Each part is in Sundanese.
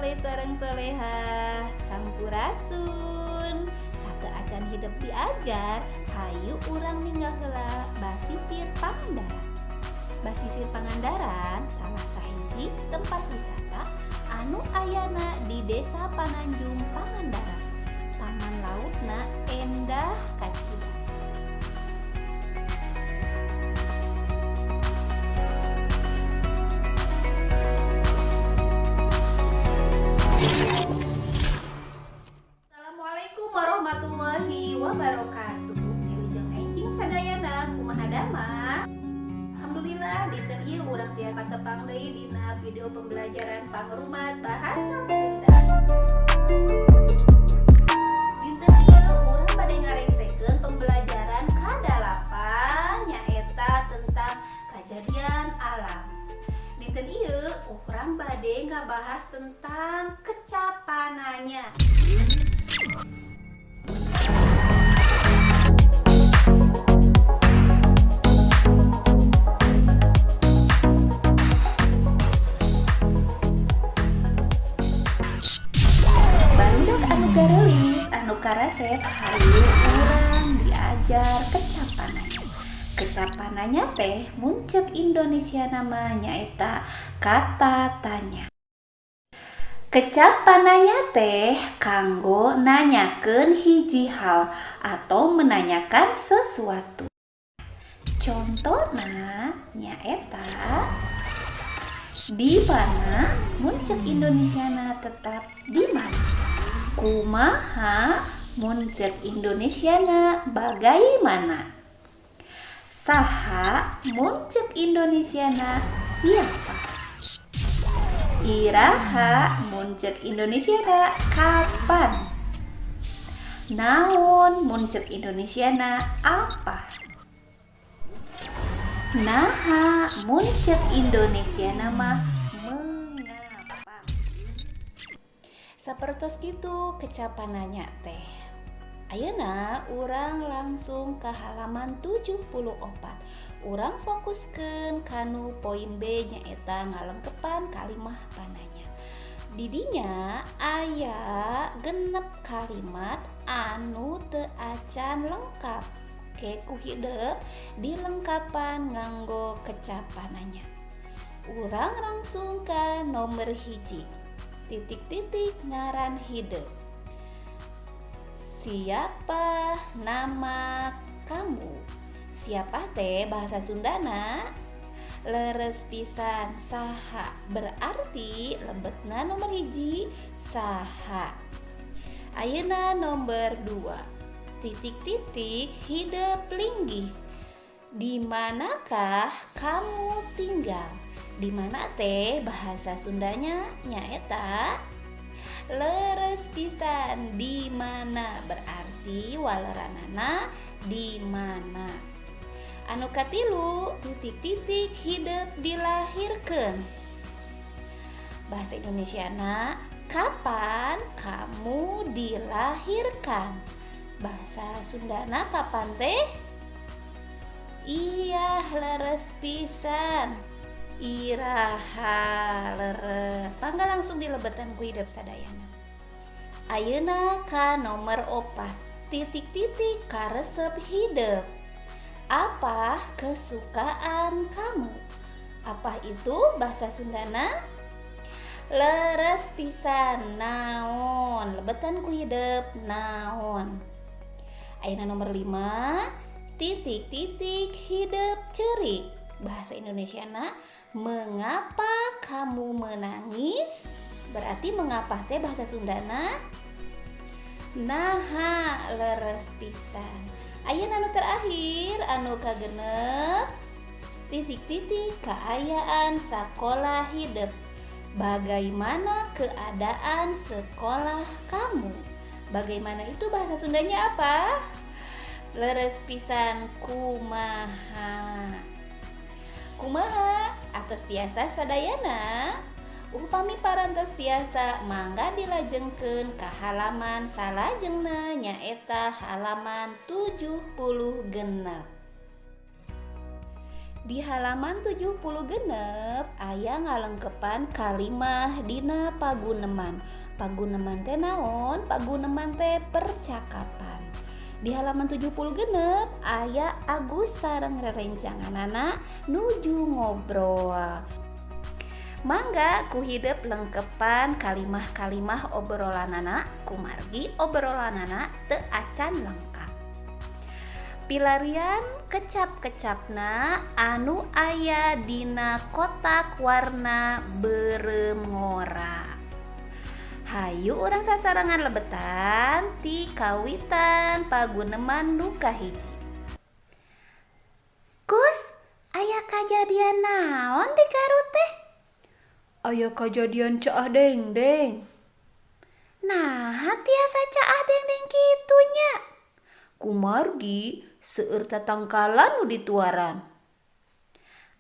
Soleh sareng soleha. Sampurasun. Sateuacan hidep diajar, hayu urang ningal heula Basisir Pangandaran. Basisir Pangandaran salah sahiji tempat wisata anu ayana di Desa Pananjung, Pangandaran. Taman lautna endah kacida. Assalamualaikum warahmatullahi wabarakatuh. Wilujeng enjing sadayana, kumaha damang? Alhamdulillah, dinten ieu urang tiasa tepang deui dina video pembelajaran pangrumat bahasa Sunda. Dinten ieu urang bade ngarengsekeun pembelajaran ka-8, nyaeta tentang kejadian alam. Dinten ieu urang bade ngabahas tentang kecap pananya. Barudak anu gareulis, anu karasep, hayu urang diajar kecap pananya. Kecap pananya teh mun cek Indonesia nama nyaeta kata tanya. Kecap pananya teh kanggo nanyakeun hiji hal atau menanyakan sesuatu. Contohna nyaeta di mana, mun cek Indonesiana tetap di mana. Kumaha, mun cek Indonesiana bagaimana. Saha, mun cek Indonesiana siapa. Iraha, mun cek Indonesiana kapan. Naon, mun cek Indonesiana apa. Naha, mun cek Indonesiana mah mengapa. Sapertos kitu kecap pananya teh. Ayeuna urang langsung ke halaman 74. Urang fokuskeun kanu poin B, nyaeta ngalengkepan kalimah pananya. Didinya aya 6 kalimat anu teu acan lengkap. Ke ku hidep dilengkapan nganggo kecap pananya. Urang langsung ke nomor 1. Titik-titik ngaran hidep. Siapa nama kamu? Siapa teh bahasa Sundana? Leres pisan, saha. Berarti lebetna nomor 1 saha. Ayeuna nomor 2. Titik-titik hidep linggih. Di manakah kamu tinggal? Di mana teh bahasa Sundanya nyaeta? Leres pisan, di mana, berarti waleranana di mana. Anu katilu, titik-titik hidep dilahirkan. Bahasa Indonesiana, kapan kamu dilahirkan? Bahasa Sundana kapan teh? Iya, leres pisan. Iraha, leres. Pangga langsung dilebetan ku hidep sadayana. Ayeuna ka nomor 4. Titik-titik karesep hidep. Apa kesukaan kamu? Apa itu bahasa Sundana? Leres pisan, naon. Lebetan ku hidep naon. Ayeuna nomor 5. Titik-titik hidep cerik. Bahasa Indonesiana, mengapa kamu menangis? Berarti mengapa teh bahasa Sundana? Naha, leres pisan. Ayeuna anu terakhir, anu kagenep, titik-titik kaayaan sekolah hidep. Bagaimana keadaan sekolah kamu? Bagaimana itu bahasa Sundanya apa? Leres pisan, kumaha. Kumaha, atos tiasa sadayana? Upami parantos tiasa, mangga dilajengkeun ka halaman salajengna, nyaeta halaman 76. Di halaman 76 aya ngalengkepan kalimah dina paguneman. Paguneman teh naon? Paguneman teh percakapan. Di halaman 76 aya Agus sareng rerencanganana nuju ngobrol. Mangga ku hidep lengkepan kalimah-kalimah obrolanana, kumargi obrolanana teu acan lengkap. Pilarian kecap-kecapna anu aya dina kotak warna beureum ngora. Hayu urang sasarengan lebetan ti kawitan paguneman nu kahiji. Gus, aya kajadian naon di Garut teh? Aya kajadian caah dengdeng. Naha tiasa caah dengdeng kitu nya? Kumargi seueur tatangkalan nu dituaran.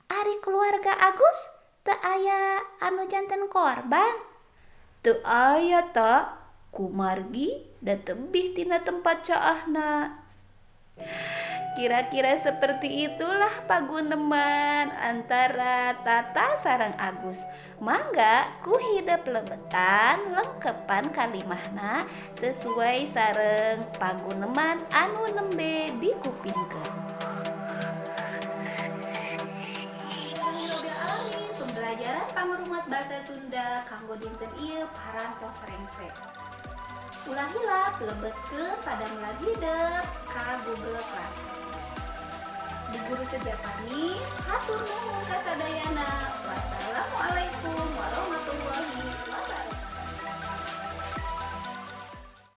Ari keluarga Agus teu aya anu janten korban? Teu aya ta, kumargi da tebih tina tempat caahna. Kira-kira seperti itulah paguneman antara Tata sareng Agus. Mangga ku hidep lebetan lengkepan kalimahna sesuai sareng paguneman anu nembe dikupingkeun. Pembelajaran pangrumat bahasa Sunda kanggo dinten ieu parantos rengse. Ulah hilap lebetkeun pada hidep ka Google Classroom. Bu Guru Seja pamit, hatur nuhun kasadayana. Wassalamualaikum warahmatullahi wabarakatuh.